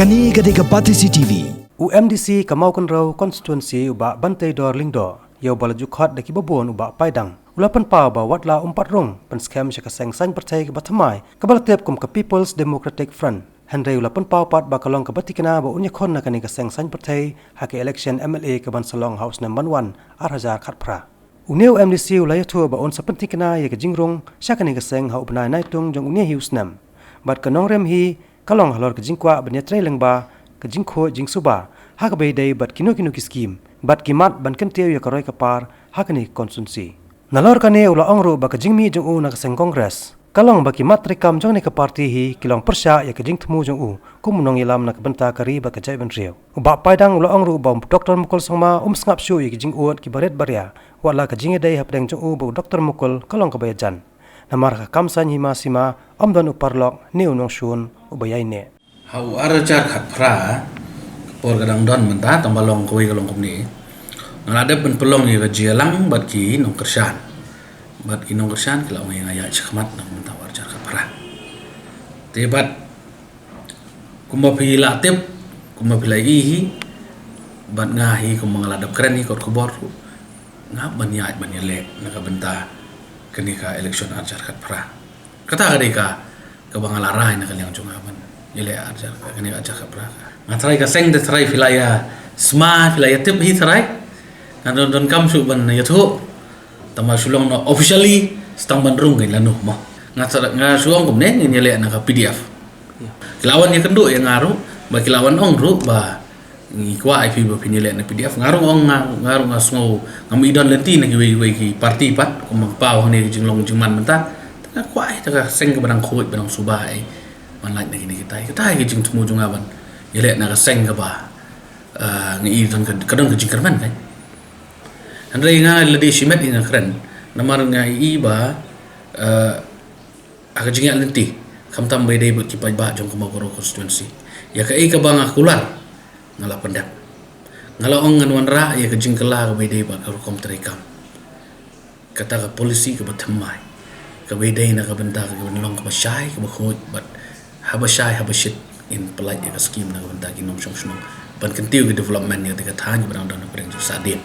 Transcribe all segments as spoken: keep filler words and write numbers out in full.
Kane ka dei ka Batesi T V. U M D C ka Mawkynrew Constituency u Bah Banteidor Lyngdoh, ïa uba la ju khot da kiba bun u Bah Paidang, u la pynpaw ba wat la um pat rung pynskhem sha ka seng saiñ pyrthei kaba thymmai kaba la tip kum ka People's Democratic Front. Hynrei u la pynpaw pat ba ka long kaba thikna ba un ïakhun na kane ka seng saiñ pyrthei ha ka election M L A kaban sa long ha u snem ban wan ar hajar khatphra. Une u M D C u la ïathuh ba un sa pynthikna ïa ka jingrung sha kane ka seng ha u bnai Naitung jong une hi u snem. Bad ka nongrim hi ka long halor ka jingkwah ban ïatrei lyngba ka jingkhuid jingsuba ha kaba ïadei bad kino kino ki skim bad ki mat ban kyntiew ïa ka roi ka par ha kane ka constituency. Nalor kane u la ong ruh ba ka jingmih jong u na ka seng Congress ka long ba ki mat treikam jong kane ka party hi ki long pyrshah ïa ka jingthmu jong u kum u nongïalam na ka bynta ka ri bad ka jaitbynriew. U Bah Paidang u la ong ruh ba u Doctor Mukul Sangma um sngap shuh ïa ki jingud kiba rit ba ria, wat la ka jingïadei hapdeng jong u bad u Doctor Mukul ka long kaba ïajan. Namar ha ka kam saiñ hima sima ym don u paralok ne u nongshun uba ïaineh. Ha u ar hajar khatphra, ka por ka dang don mynta, tang ba long kawei ka long kumne. Nga la dep ban pynlong ïa ka jingïalang bad ki nongkyrshan. Bad ki nongkyrshan ki la ong ïa nga ïaid shakhmat na ka bynta u ar hajar khatphra. Te bad kumba phi la tip, kumba phi la ïohi, bad nga hi kumba nga la dep kren hi kot khubor ruh, nga hap ban ïaid ban ïaleh na ka bynta kane ka election ar hajar khatphra. Kata ka dei ka, kaba nga la rai na ka liang jong nga ban ïaleh ar hajar, kane ka ar hajar khatphra. Nga tharai ka seng te tharai phi la ïa sma, phi la ïa tip hi tharai. Nga don, donkam shuh ban ïathuh. Tang ba shu long noh officially, sa tang ban rung ka lano mo. Nga tharai, nga shu ong kumne, ngin ïaleh na ka P D F. Ki la wan ïakynduh ïa nga ruh, ba ki la wan ong ruh ba ngi kwah ïa phi ba phin ïaleh na P D F. Nga ruh ong nga, nga ruh nga sngew ngam i don lynti na kiwei kiwei ki party pat, kumba nga paw hangne ka jinglong jingman mynta. Te nga kwah ïa ka seng kaba dang khuid ba dang suba ïa ban lait na kine kitai. Kitai ki jingthmu jong nga ban ïaleh na ka seng kaba, eh, nga i don ka, ka don ka jingkyrmen kai. Hynrei nga la dei shimet ïa nga kren. Namar nga i ba, eh, ha ka jingïaid lynti, khamtam ba ïadei bad ki paidbah jong ka Mawkynrew constituency. Ïa kaei kaba nga kular, nga la pyndep. Nga la ong ngan wanrah ïa ka jingkylla kaba ïadei bad ka rukom treikam. Kata ka policy kaba thymmai. Kaba ïadei na ka bynta ka ban long kaba shai, kaba khuid, bad haba shai, haba shit, ngin pyllait ïa ka skim na ka bynta ki nongshong shnong. Ban kyntiew ka development ïa kata ka thaiñ kaba dang don hapdeng jong sahdien.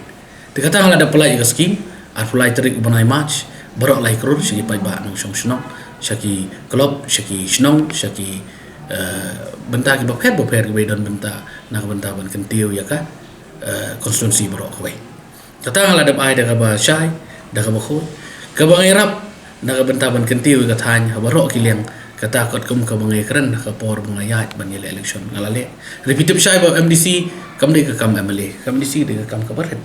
Te kata nga la dep pyllait ïa ka skim, arphew lai tarik u bnai March, baroh lai klur sha ki paidbah nongshong shnong, sha ki club, sha ki shnong, sha ki, eh, bynta kiba pher ba pher kiba don bynta, na ka bynta ban kyntiew ïa ka, eh, constituency baroh kawei. Kata nga la dep ai da kaba shai, da kaba khuid, kaba nga ïarap, na ka bynta ban kyntiew ïa ka thaiñ ha baroh ki liang, kata katkum kaba nga ïakren ha ka por ba nga ïaid ban ïaleh election nga la leh. Hynrei phi tip shai ba M D C kam dei ka kam M L A, ka M D C ka dei ka kam kaba rit.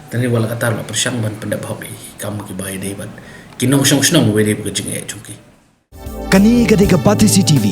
Te ngi wat la katta la pyrshang ban pyndep hok ïa ki kam kiba ïadei bad ki nongshong shnong ba ïadei bad ka jingeh jong ki. Kane ka dei ka Batesi T V.